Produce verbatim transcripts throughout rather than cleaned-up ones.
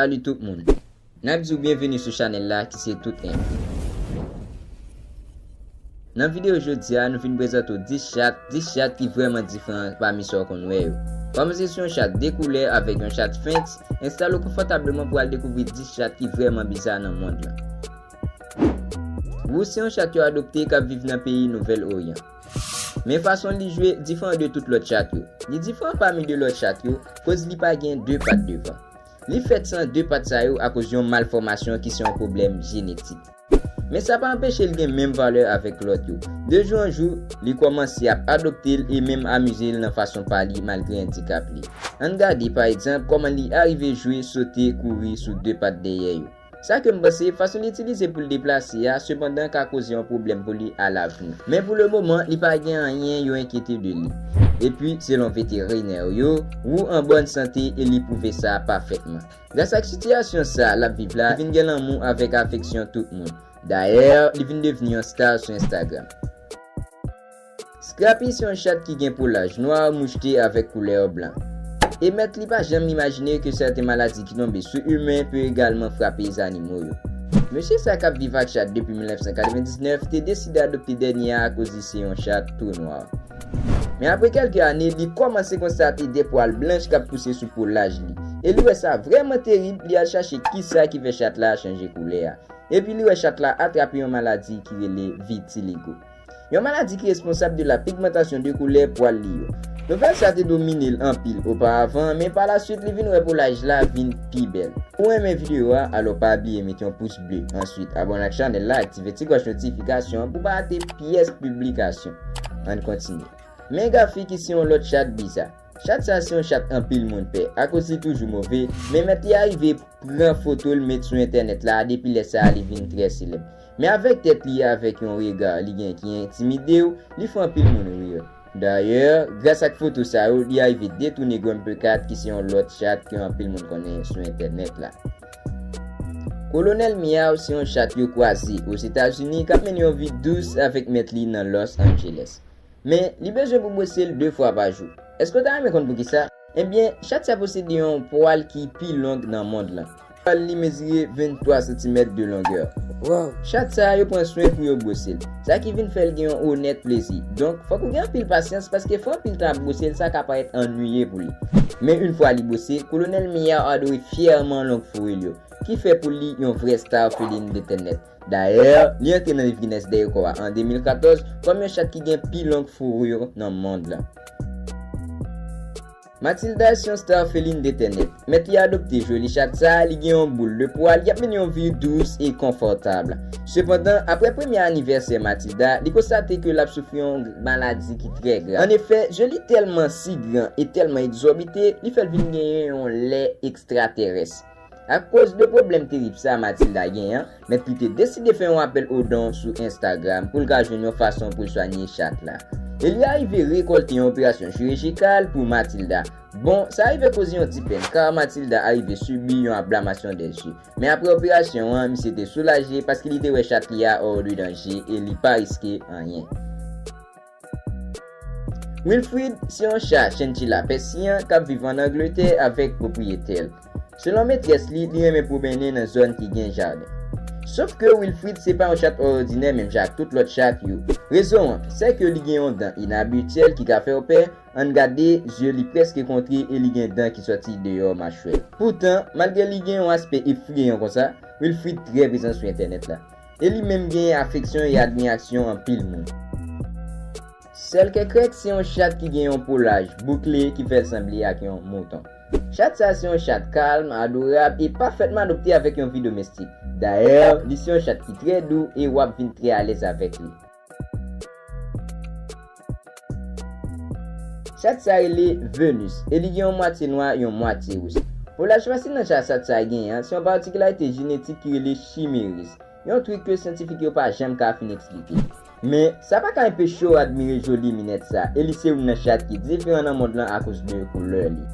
Salut tout moun. N ap di w byenveni sou chanèl la ki se Tout Enfo. Nan videyo jodi a, nou vin prezante w dis chat, dis chat ki vrèman diferan pami sa w konn wè yo. Kòmanse sou yon chat de koulè avèk yon chat Sphinx, enstale w konfòtableman pou al dekouvri dis chat ki vrèman biza nan mond lan. Wou se yon chat yo adopte k ap viv nan peyi Nouvèl Oryan. Men fason li jwe diferan de tout lòt chat yo. Li diferan pami de lòt chat yo, koz li pa gen de pat devan. Li fèt san de pat sa yo akoz yon malfòmasyon ki se yon pwoblèm jenetik. Men sa pa anpeche l gen menm valè avèk lòt yo. De jou an jou, li kòmanse ap adopte l e menm amize l nan fason pa li malgre andikap li. Ann gade, pa egzanp, kòman li arive jwe, sote, kouri sou de pat dèyè yo. Sa ke m panse, fason li itilize pou l deplase a, sepandan, ka koze yon pwoblèm pou li alavni. Men pou le moman, li pa gen anyen yo enkyete de li. Epi, selon veterinè yo, Wou an bòn sante e li pwouve sa pafètman. Gras ak sitiyasyon sa l ap viv la, li vin gen lanmou avèk afeksyon tout moun. Dayè, li vin devni yon star sou Instagram. Scrappy se yon chat ki gen po laj nwa mouchte avèk koulè blan. E mèt li pa janm imajine ke sèten maladi ki tonbe sou imen pe egalman frape zanimo yo. Mesye sa k ap viv ak chat depi mil nèf san katrevendiznèf te deside adopte dènye a akoz li se yon chat tou nwa. Men apre kèlke ane, li kòmanse konstate de pwal blanch k ap pouse sou po laj li. E li wè sa vrèman terib, li al chache kisa ki fè chat la chanje koulè a. Epi li wè chat la atrape yon maladi ki rele vitiligo. Yon maladi ki responsab de la pigmantasyon de koulè pwal li yo. Nouvèl sa te domine l anpil oparavan, men pa la swit li vin wè po laj la vin pi bèl. Ou renmen videyo a, alò pa bliye mete yon pous ble. Answit, abòne ak chanèl la, aktive ti klòch notifikasyon an pou pa rate pyès piblikasyon. Ann kontinye. Men Gafi ki se yon lòt chat biza. Chat sa se yon chat anpil moun pè, akoz li toujou move, men mèt li arive pran foto l met sou entènèt la, depi lè sa a li vin trè selèb. Men avèk tèt li, avèk yon rega li gen ki entimide w, li fè anpil moun ri. Dayè, gras ak foto sa yo, li arive detounen Grumper Cat ki se yon lòt chat ke anpil moun konnen sou entènèt la. Kolonèl Miyaw se yon chat yo kwaze Ozetazini k ap mennen yon vi dous avèk mèt li nan Los Angeles. Men, li bezwen pou bwose l de fwa pa jou. Èske w ta renmen konn poukisa? Ebyen, chat sa posede yon pwal ki pi long nan mond lan. Pwal li mezire venntwa santimèt de longè. Waw! Chat sa yo pran swen pou yo bwose l, sa ki vin fè l gen yon onèt plezi. Donk, fòk ou gen anpil pasyans paske fè anpil tan ap bwose l, sa ka parèt annuiye pou li. Men yon fwa li bwose, Kolonèl Miyaw adore fyèman long fouri l yo, ki fè pou li yon vrè star felin de tènèt. Dayè, li antre nan liv Guinness de rekò a an de mil katòz kòm yon chat ki gen pi long fouri nan mond lan. Matilda se yon star felin de tènèt. Mèt li adopte joli chat sa a, li gen yon boul de pwal, y ap mennen yon vi dous e konfòtab. Sepandan, apre premye anivèsè Matilda, li konstate ke l ap soufri yon maladi ki trè grav. Annefè, je li tèlman si gran e tèlman egzòbite, li fè l vin genyen yon lè ekstratèrès. Akoz de pwoblèm terib sa Matilda genyen an, mèt li te deside fè yon apèl o don sou Instagram pou l ka jwenn yon fason pou l swanye chat la. E li arive rekòlte yon operasyon chirijikal pou Matilda. Bon, sa rive koze yon ti pèn, kar Matilda arive sibi yon ablamasyon dè zye. Men apre operasyon an, misye te soulaje paske li te wè chat li a hors de danger e li pa riske anyen. Wilfrid se yon chat chinchilla pèsiyan k ap viv ann Angletè avèk pwopriyetè l. Selon metrès li, li renmen pwomennen nan zòn ki gen jaden. Sof ke Wilfrid se pa yon chat òdinè menm jan ak tout lòt chat yo. Rezon an, sè ke li gen yon dan inabityèl ki ka fè w pè, ann gade, zye li prèske kontre e li gen dan ki sòti deyò machwè l. Poutan, malgre li gen yon aspè efreyan konsa, Wilfrid trè prezan sou entènèt la. E li menm genyen afeksyon e admirasyon anpil moun. Sèl kèkrèk se yon chat ki gen yon po laj boukle ki fè l sanble ak yon mouton. Chat sa se yon chat kalm, adorab e pafètman adopte avèk yon vi domestik. Dayè, li se yon chat ki trè dou e w ap vin trè alèz avèk li. Chat sa rele Venus e li gen yon mwatye nwa, yon mwatye wouj. Po laj fasil nan chat sa genyen an se yon patikilarite jenetik ki rele chimeris. Yon trik ke syantifik yo pa janm ka fin eksplike. Men, sa pa ka enpeche w admire joli minèt sa, e li se youn nan chat ki diferan nan mond lan akoz de koulè li.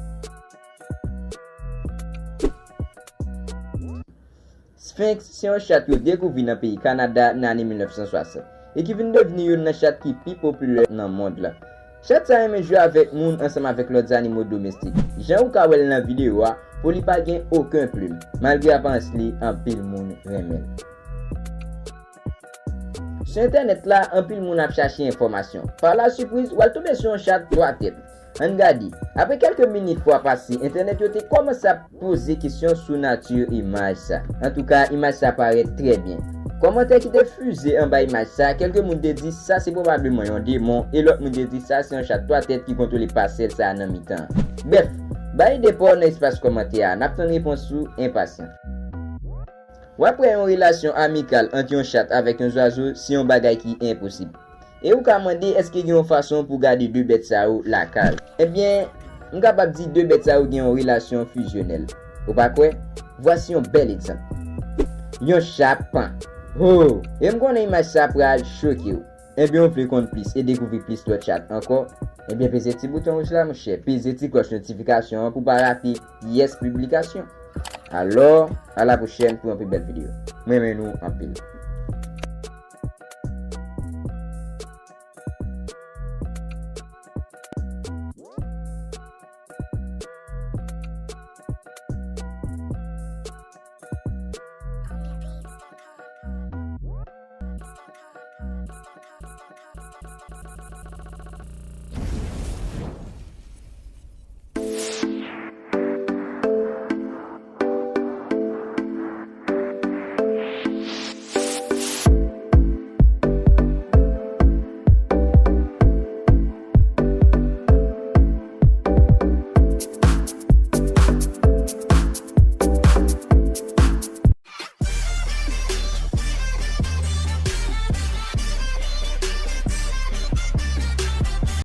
Sphinx se yon chat yo dekouvri nan peyi Kanada nan ane mil nèf san swasant, e ki vin devni youn nan chat ki pi popilè nan mond lan. Chat sa renmen jwe avèk moun ansanm avèk lòt zanimo domestik. Jan ou ka wè l nan videyo a, po li pa gen okenn plim, malgre aparans li, anpil moun renmen l. Sou entènèt la, anpil moun ap chache enfòmasyon. Pa la sipriz, w al tonbe sou yon chat twa tèt. Ann gade. Apre kèlke minit fwa pase, entènèt yo te kòmanse ap poze kesyon sou nati imaj sa. Antouka, imaj sa parèt trè byen. Kòmantè ki te fize anba imaj sa, kèlke moun te di sa se pwobableman yon demon, e lòt moun te di sa se yon chat twa tèt ki kontwole pasèl sa nan mitan. Brèf, bay ide pa w nan espas kòmantè a, n ap tann repons ou enpasyan. W ap wè yon relasyon amikal ant yon chat avèk yon zwazo se yon bagay ki enposib. E ou ka mande èske gen yon fason pou gade de bèt sa yo lakay ou. Ebyen, m kapab di de bèt sa yo gen yon relasyon fizyonèl. Ou pa kwè? Vwasi yon bèl egzanp. Yon chat pan. Ho! E m konnen imaj sa pral choke w. Ebyen, ou vle konn plis e dekouvri plis lòt chat ankò? Ebyen, peze ti bouton wouj la, monchè. Peze ti klòch notifikasyon an pou pa rate pyès piblikasyon. Alò, a la pwochèn pou yon pi bèl videyo. Mwen renmen nou anpil.